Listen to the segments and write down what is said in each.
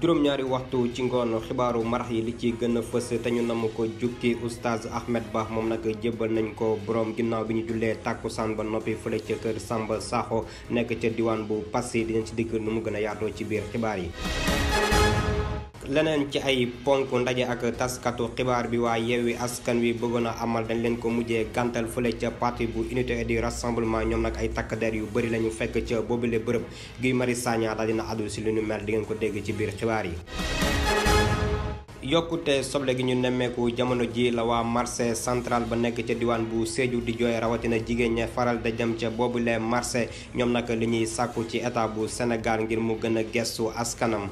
juróom-ñaari waxtu ci ngoon xibaaru marax yi li ci gën a fës te ñu namm ko jukki oustaz Ahmed Ba moom nag jébbal nañ ko borom ginnaaw bi ñu jullee tàkkusaan ba noppi fële ca kër Samba Sakho nekk ca diwaan bu Passy dinañ ci digg nu mu gën a yaatoo ci biir xibaar yi. leneen ci ay ponk ndaje ak taskatu xibaar bi waa Yewwi Askan Wi bëggoon a amal dañ leen ko mujjee gàntal fële ca parti bu unité et du rassemblement ñoom nag ay takk der yu bëri lañu fekk ca boobule bërëb Guy Marius Sagna daal dina addu si lu ñu mel di ngeen ko dégg ci biir xibaar yi. yokkute soble gi ñu nemmeeku jamono ji la waa marché central ba nekk ca diwaan bu Sédhiou di jooy rawatina jigéen ña faral da jëm ca boobule marché ñoom nag li ñuy sàkku ci état bu Sénégal ngir mu gën a gestu askanam.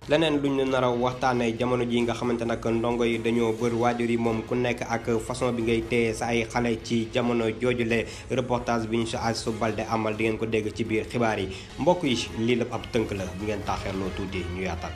leneen lu ñu nar a waxtaanee jamono ji nga xamante nag ndongo yi dañoo bër waajur yi moom ku nekk ak façon bi ngay téye sa ay xale ci jamono joojule reportage bi ñu sa Aïssou Balde amal di ngeen ko dégg ci biir xibaar yi mbokk yi lii lépp ab tënk la bu ngeen taaxeerloo tuuti ñu yaatal.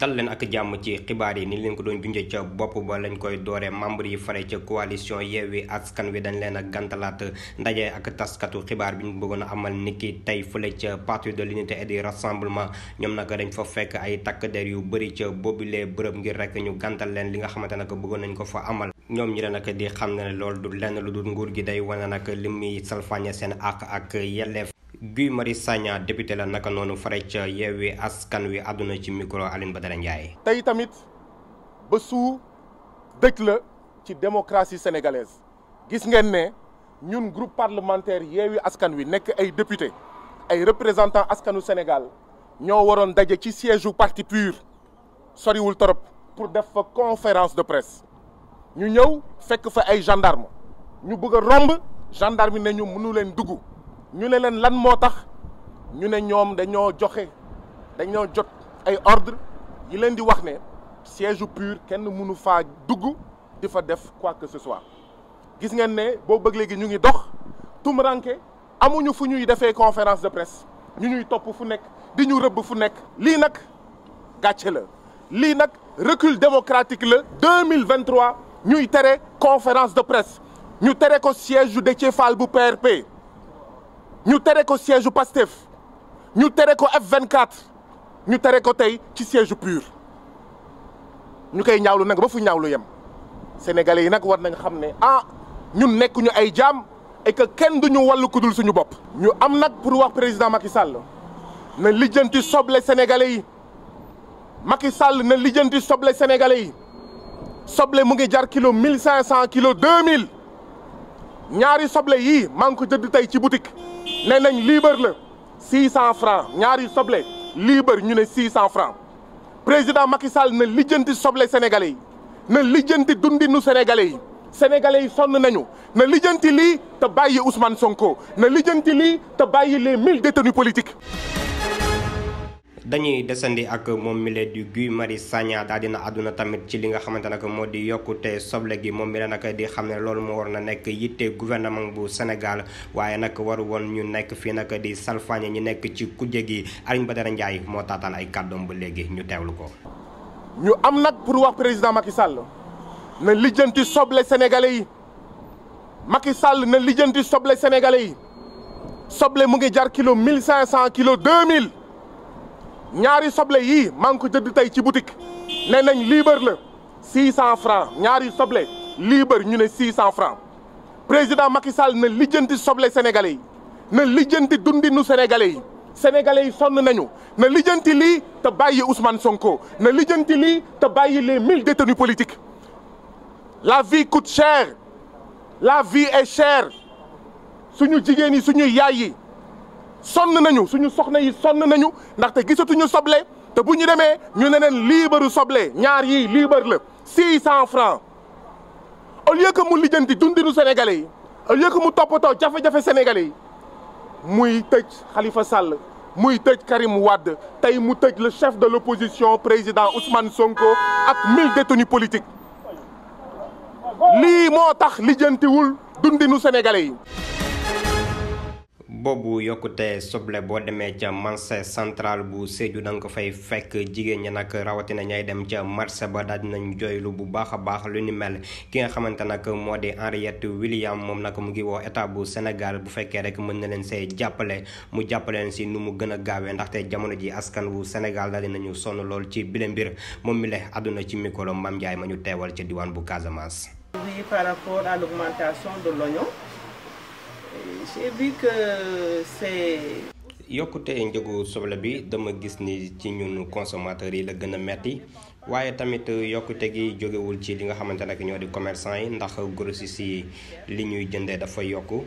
dal leen ak jàmm ci xibaar yi ni leen ko doon junjee ca bopp ba lañ koy dooree membre yi fare ca coalition Yewwi Askan Wi dañ leen a gàntalaat ndaje ak taskatu xibaar bi ñu bëggoon a amal niki tey fële ca parti de l'unité et du rassemblement ñoom nag dañ fa fekk ay takk der yu bëri ca boobilee bërëb ngir rek ñu gàntal leen li nga xamante nag bëggoon nañ ko fa amal ñoom ñi nag di xam ne loolu du lenn lu dul nguur gi day wane nag li muy salfaañe seen àq ak yelleef. Guy Marius Sagna député la naka noonu fare ca Yewwi Askan Wi àdduna ci micro Aline Badara Ndiaye. tey tamit bésu dëj la ci démocratie sénégalaise gis ngeen ne ñun groupe parlementaire Yewwi Askan Wi nekk ay député ay représentants askanu Sénégal ñoo waroon daje ci siège u parti PUR soriwul torop pour def fa conférence de presse ñu ñëw fekk fa ay gendarme ñu bëgg a romb gendarme yi ne ñu mënu leen dugg. ñu ne leen lan moo tax ñu ne ñoom dañoo jot ay ordre yi leen di wax ne siège PUR kenn mënu faa dugg di fa def quoi que ce soit gis ngeen ne boo bëgg léegi ñu ngi dox tumuranke amuñu fu ñuy defee conférence de presse ñu ñuy topp fu nekk di ñu rëbb fu nekk lii nag gàcce la lii nag recul démocratique la 2023 ñuy tere conférence de presse ñu tere ko siège yu Déthié Fall bu PRP ñu tere ko siège u Pastef ñu tere ko F24 ñu tere ko tey ci siège PUR ñu koy ñaawlu nag ba fu ñaawlu yem sénégalais yi nag war nañ xam ne ñun nekkuñu ay jaam et que kenn duñu wàllu kudul suñu bopp. ñu am nag pour wax président Macky Sall na lijjanti soble sénégalais yi Macky Sall na lijjanti soble sénégalais yi soble mu ngi jar kilo 1500 kilo 2000 ñaari soble yii maa ngi ko jënd tey ci boutique. nee nañ liibar la 600 francs ñaari soble liibar ñu ne 600 francs président Macky Sall na lijjanti soble sénégalais yi na lijjanti dundinu sénégalais yi sonn nañu na lijjanti lii te bàyyi Ousmane Sonko na lijjanti lii te bàyyi les 1000 détenus politiques. dañuy desandi ak moom mi lee di Guy Marius Sagna daal dina àdduna tamit ci li nga xamante nag moo di yokkute soble gi moom mi la nag di xam ne loolu moo war na nekk yitte gouvernement bu Sénégal waaye nag waru woon ñu nekk fii nag di salfaañe ñi nekk ci kujje gi Aline Badara Ndiaye moo taataan ay kàddoom ba léegi ñu teewlu ko. ñu am nag pour wax président Macky Sall na lijjanti soble sénégalais yi Macky Sall na lijjanti soble sénégalais yi soble mu ngi jar kilo 1500 kilo 2000. ñaari soble yii maa ngi ko jënd tey ci boutique nee nañ liibar la 600 francs ñaari soble liibar ñu ne 600 francs président Macky Sall na lijjanti soble sénégalais yi na lijjanti dundinu sénégalais yi sonn nañu na lijjanti lii te bàyyi Ousmane Sonko na lijjanti lii te bàyyi les 1000 détenus politiques. La vie coûte cher la vie est chère suñu jigéen yi suñu yaay yi. sonn nañu suñu soxna yi sonn nañu ndaxte gisatuñu soble te bu ñu demee ñu ne leen liibaru soble ñaar yii liibar la 600 francs au lieu que mu lijjanti dundinu sénégalais yi au lieu que mu toppatoo jafe-jafe sénégalais yi muy tëj Khalifa Sall muy tëj Karim Wade tey mu tëj le chef de l'opposition président Ousmane Sonko ak 1000 détenus politiques lii moo tax lijjantiwul dundinu sénégalais yi. boobu yokkute soble boo demee ca marché central bu Sédhiou da nga ko fay fekk jigéen ñi nag rawatina ñay dem ca marché ba daal dinañ joylu bu baax a baax lu ni mel ki nga xamante nag moo di Henriette William moom nag mu ngi woo état bu Sénégal bu fekkee rek mën na leen see jàppale mu jàppale leen si nu mu gën a gaawee ndaxte jamono ji askan wu Sénégal daal dinañu sonn lool ci bile mbir moom mi le àdduna ci micro Mame Ndiaye ma ñu teewal ca diwaan bu Casamance. Oui, par rapport à l'augmentation de l'oignon, j'ai vu que c'est... yokkute njëgu soble bi dama gis ni ci ñun consommateurs yi la gën a metti waaye tamit yokkute gi jógewul ci li nga xamante ne ñoo di commerçant yi ndax grossistes yi li ñuy jëndee dafa yokku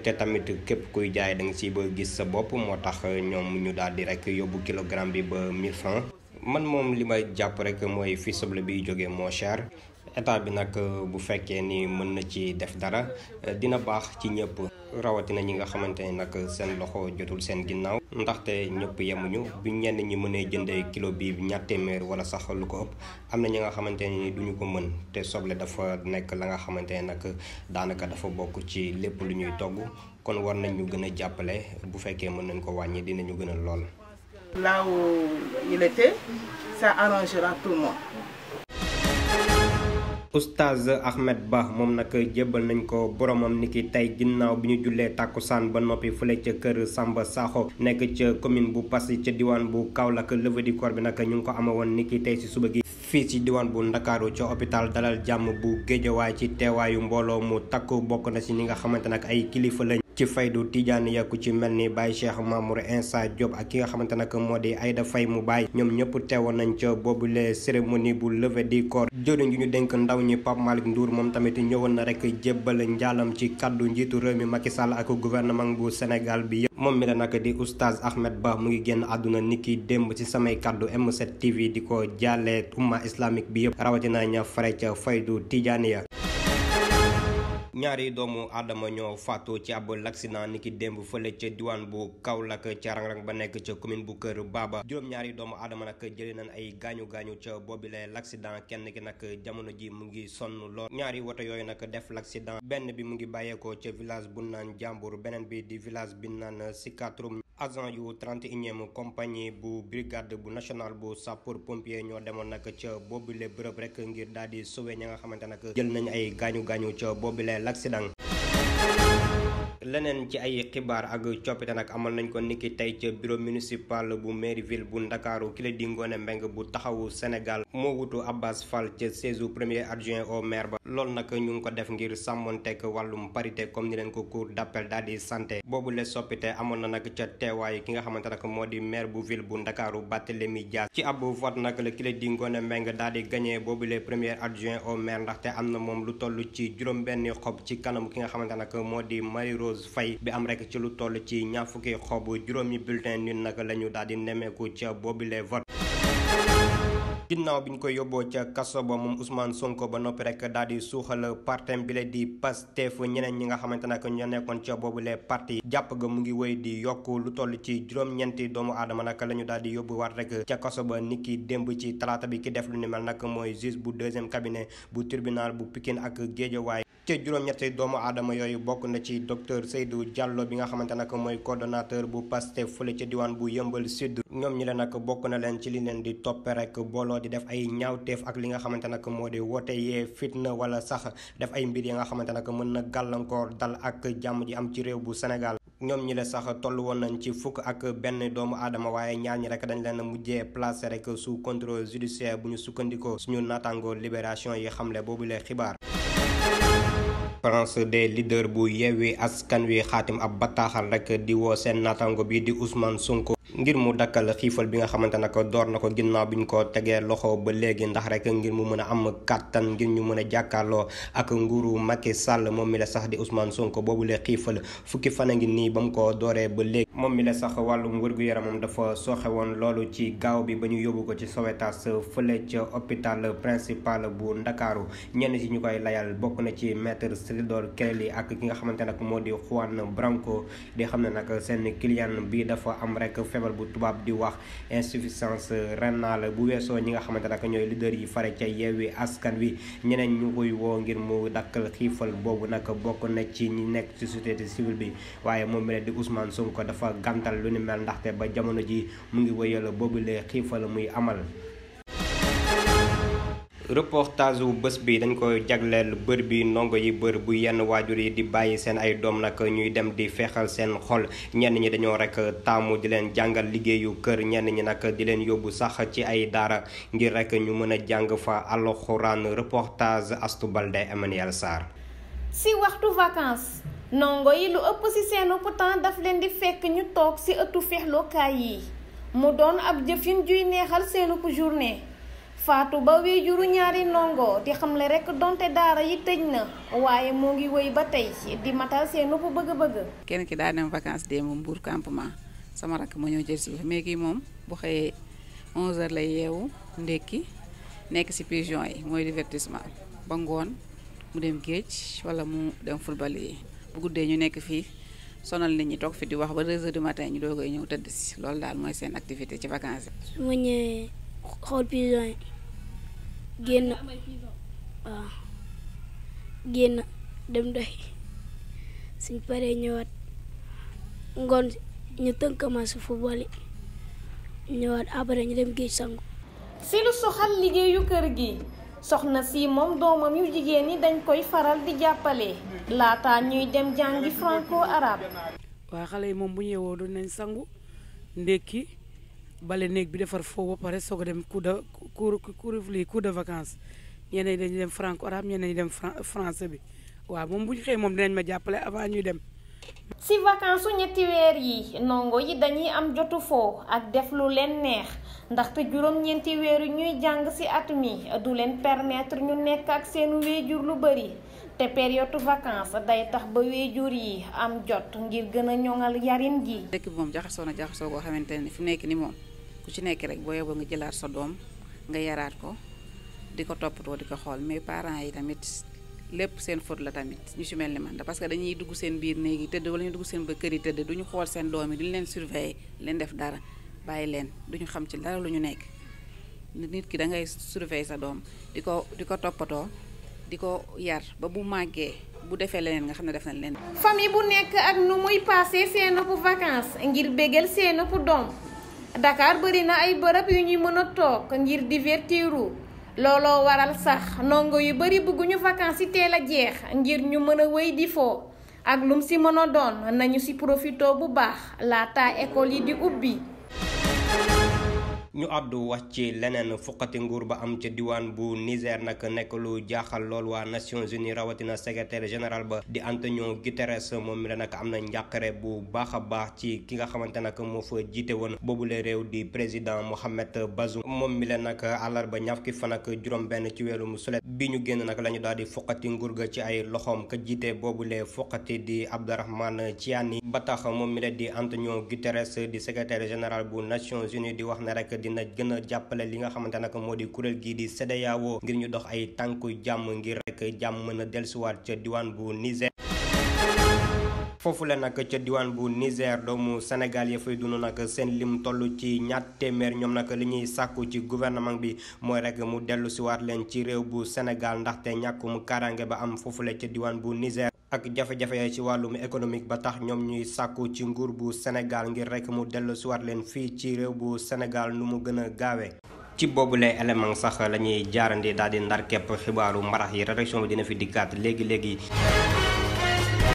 te tamit képp kuy jaay da nga si ba gis sa bopp moo tax ñoom ñu daal di rek yóbbu kilogramme bi ba 1000 francs man moom li may jàpp rek mooy fi soble bi jógee moo cher état bi nag bu fekkee ni mën na ci def dara dina baax ci ñëpp rawatina ñi nga xamante ne nag seen loxo jotul seen ginnaaw ndaxte ñëpp yemuñu bi ñenn ñi mënee jëndee kilo bi ñaar téeméer wala sax lu ko ëpp am na ñi nga xamante ne duñu ko mën te soble dafa nekk la nga xamante ne nag daanaka dafa bokk ci lépp lu ñuy togg kon war nañ ñu gën a jàppale bu fekkee mën nañ ko wàññi dinañu gën a lool. Là où il était, ça arrangera tout le monde. Oustaz Ahmed Ba moom nag jébbal nañ ko boromam niki tey ginnaaw bi ñu jullee tàkkusaan ba noppi fële ca kër Samba Sakho nekk ca commune bu Passy ca diwaan bu Kaolack levée du corps bi nag ñu ngi ko amewoon niki tey si suba gi fii ci diwaan bu Ndakaaru ca hôpital Dalal Jàmm bu Géejawaay ci teewaayu mbooloo mu takku bokk na si ñi nga xamante nag ay kilifa lañ ci faydu Tidiane ya ku ci mel ni Baye Cheikh Mamour Insa Diop ak ki nga xamante nag moo di Aïda Faye mu Baye ñoom ñëpp teewoon nañ ca boobule cérémonie bu levée du corps jëriñ ñu dénk ndaw ñi Pape Malick Ndour moom tamit ñëwoon na rek jébbal njaalam ci kaddu njiitu réew mi Macky Sall ak gouvernement bu Sénégal bi yëpp moom mi la nag di Oustaz Ahmed Ba mu ngi génn àdduna niki démb ci samay kaddu M7 TV di ko jàllee umma islamique bi yëpp rawatina ña fare ca faydu Tidiane ya ñaari doomu aadama ñoo faatu ci ab l'accident niki démb fële ca diwaan bu Kaolack ca rang-rang ba nekk ca commune bu Kër Baba juróom-ñaari doomu aadama nag jëlee nañ ay gaañu-gaañu ca boobile l'accident kenn ki nag jamono ji mu ngi sonn lool ñaari woto yooyu nag def l'accident benn bi mu ngi bàyyeekoo ca village bu naan Jàmbur beneen bi di village bi naan Sikatrum agent yu 31e compagnie bu brigade bu national bu sapeur pompier ñoo demoon nag ca boobile bërëb rek ngir daal di sauver ña nga xamante nag jël nañ ay gaañu-gaañu ca boobile l'accident. leneen ci ay xibaar ak coppite nag amal nañ ko niki tey ca bureau municipal bu mairie ville bu Ndakaaru ki la di Ngoné Mbengue bu taxawu Sénégal moo wutu Abbas Fall ca siège premier adjoint au maire ba loolu nag ñu ngi ko def ngir sàmmonteeg wàllum parité comme ni leen ko cour d'appel daal di santé boobu le soppite amoon na nag ca teewaay ki nga xamante nag moo di maire bu ville bu Ndakaaru Barthélémy Dias ci ab vote nag la ki la di Ngoné Mbengue daal di gagné boobu le premier adjoint au maire ndaxte am na moom lu toll ci juróom-benni xob ci kanam ki nga xamante nag moo di Marie Rose Faye bi am rek ci lu toll ci ñaar fukki xob juróomi bulletin ñun nag la ñu daal di nemmeeku ca boobule vote ginnaaw bi ñu koy yóbboo ca kaso ba moom Ousmane Sonko ba noppi rek daal di suuxal partem bi la di Pastef ñeneen ñi nga xamante ne ñoo nekkoon ca boobule parti jàpp ga mu ngi wéy di yokk lu toll ci juróom-ñeenti doomu aadama nag la ñu daal di yóbbuwaat rek ca kaso ba niki démb ci talaata bi ki def lu ni mel nag mooy juge bu deuxième cabinet bu tribunal bu Pikine ak Guédiawaye ca juróom-ñetti doomu aadama yooyu bokk na ci docteur Seydou Diallo bi nga xamante nag mooy coordonnateur bu Pastef fële ca diwaan bu Yëmbal Sud ñoom ñi la nag bokk na leen ci li leen di toppe rek booloo di def ay ñaawteef ak li nga xamante nag moo di woote yee fitna wala sax def ay mbir yi nga xamante nag mën na gàllankoor dal ak jàmm ji am ci réew bu Sénégal ñoom ñi la sax toll woon nañ ci fukk ak benn doomu aadama waaye ñaar ñi rek dañ leen mujjee placé rek sous contrôle judiciaire bu ñu sukkandikoo suñu naataango libération yi xamle boobu lee xibaar conférence des leaders bu Yewwi Askan Wi xaatim ab bataaxal rek di woo seen naataango bi di Ousmane Sonko ngir mu dakkal xiifal bi nga xamante ne door na ko ginnaaw bi ñu ko tegee loxo ba léegi ndax rek ngir mu mën a am kàttan ngir ñu mën a jàkkaarloo ak nguuru Macky Sall moom mi la sax di Ousmane Sonko boobu la xiifal fukki fan a ngi nii ba mu ko dooree ba léegi moom mi la sax wàllum wërgu-yaramam dafa sooxe woon loolu ci gaaw bi ba ñu yóbbu ko ci Sowétas fële ca hôpital principal bu Ndakaaru ñenn ci ñu koy layal bokk na ci maître Clédor Ciré ak ki nga xamante nag moo di Juan Branco di xam ne nag seen client bi dafa am rek feebar bu tubaab di wax insuffisance rénale bu weesoo ñi nga xamante nag ñooy leader yi fare ca Yewwi Askan Wi ñeneen ñu koy woo ngir mu dakkal xiifal boobu nag bokk na ci ñi nekk ci société civile bi waaye moom mi di Ousmane Sonko dafa gàntal lu ni mel ndaxte ba jamono ji mu ngi wëyal boobule xiifal muy amal. reportage wu bés bi dañ koy jagleel bër bi ndongo yi bër bu yenn waajur yi di bàyyi seen ay doom nag ñuy dem di feexal seen xol ñenn ñi dañoo rek taamu di leen jàngal liggéeyu kër ñenn ñi nag di leen yóbbu sax ci ay daara ngir rek ñu mën a jàng fa alxuraan. reportage Astou Balde Emmanuel Sarr. si waxtu vacances ndongo yi lu ëpp si seenu temps daf leen di fekk ñu toog si ëttu feexlookaay yi mu doon ab jëfin juy neexal seenu journée. Fatou Ba waajuru ñaari ndongo di xamle rek donte daara yi tëj na waaye moo ngi wéy ba tey di matal seenu bëgg-bëgg. kenn ki daa dem vacances démb Mbour campement sama rakk ma ñëw jël si mais kii moom bu xëyee 11h lay yeewu ndekki nekk si pigeon yi mooy divertissement ba ngoon mu dem géej wala mu dem football yi bu guddee ñu nekk fii sonal nit ñi toog fi di wax ba 2h du matin ñu doog a ñëw tëdd si loolu daal mooy seen activité ci vacances yi. su ma ñëwee xool pigeon yi génn waaw génn dem doxi suñ paree ñëwaat ngoon ñu tënkama su football yi ñëwaat après ñu dem géej sangu. si lu soxal liggéeyu kër gi soxna si moom doomam yu jigéen ñi dañ koy faral di jàppale laata ñuy dem jàngi franco arabe. waa xale yi moom bu ñëwoo du nañ sangu ndekki bale néeg bi defar foofu ba pare soog a dem cours de vacances ñeneen ñi dañuy dem franco arabe ñeneen ñi dem français bi waaw moom bu ñu xëyee moom dinañ ma jàppale avant ñuy dem. si vacances su ñetti weer yi ndongo yi dañuy am jotu foo ak def lu leen neex ndaxte juróom-ñeenti weer yu ñuy jàng si at mi du leen permettre ñu nekk ak seen wéjur lu bari te période vacances day tax ba wéjur yi am jot ngir gën a ñoŋal yarin gi. dëkk bi moom jaxasoo na jaxasoo boo xamante ne fi nekk ni moom ku ci nekk rek boo yeboo nga jëlaat sa doom nga yaraat ko di ko toppatoo di ko xool mais parents yi tamit lépp seen faute la tamit ñu ci mel ni man parce que dañuy dugg seen biir néegi tëdd wala ñu dugg seen ba kër yi tëdd duñu xool seen doom yi duñu leen surveiller leen def dara bàyyi leen duñu xam ci dara lu ñu nekk nit ki da ngay surveiller sa doom di ko toppatoo di ko yar ba bu màggee bu defee leneen nga xam ne def na leen. famille bu nekk ak nu muy passé seen vacances ngir bégal seen doom Dakar bëri na ay bërëb yu ñuy mën a toog ngir divertiru looloo waral sax ndongo yu bari bëgguñu vacances yi teel a jeex ngir ñu mën a wéy di foo ak lum si mën a doon nañu si profito bu baax laata école yi di ubbi. ñu àddu wax ci leneen fukkati nguur ba am ca diwaan bu Niger nag nekk lu jaaxal lool waa Nations Unies rawatina secrétaire général ba di Antonio Guterres moom mi la nag am na njàqare bu baax a baax ci ki nga xamante nag moo fa jiite woon boobule réew di président Mohamed Bazoum moom mi la nag àllarba ñaar fukki fan ak juróom-benn ci weeru sulet bi ñu génn nag la ñu daal di fukkati nguur ga ci ay loxoom ka jiite boobule fukkati di Abdourahmane Tiani ba tax moom mi la di Antonio Guterres di secrétaire général bu Nations Unies di wax ne rek dina gën a jàppale li nga xamante nag moo di kuréel gii di CEDEAO ngir ñu dox ay tànku jàmm ngir rek jàmm mën a dellusiwaat ca diwaan bu Niger. foofu la nag ca diwaan bu Niger doomu Sénégal ya fay dund nag seen lim toll ci ñaar téeméer ñoom nag li ñuy sàkku ci gouvernement bi mooy rek mu dellusiwaat leen ci réew bu Sénégal ndaxte ñàkkum kaaraange ba am foofu la ca diwaan bu Niger. ak jafe-jafe ci wàllum économique ba tax ñoom ñuy sàkku ci nguur bu Sénégal ngir rek mu dellu si waat leen fii ci réew bu Sénégal nu mu gën a gaawee. ci boobule élément sax la ñuy jaarandi daal di ndar képp xibaaru mbarax yi rédaction bi dina fi dikkaat léegi.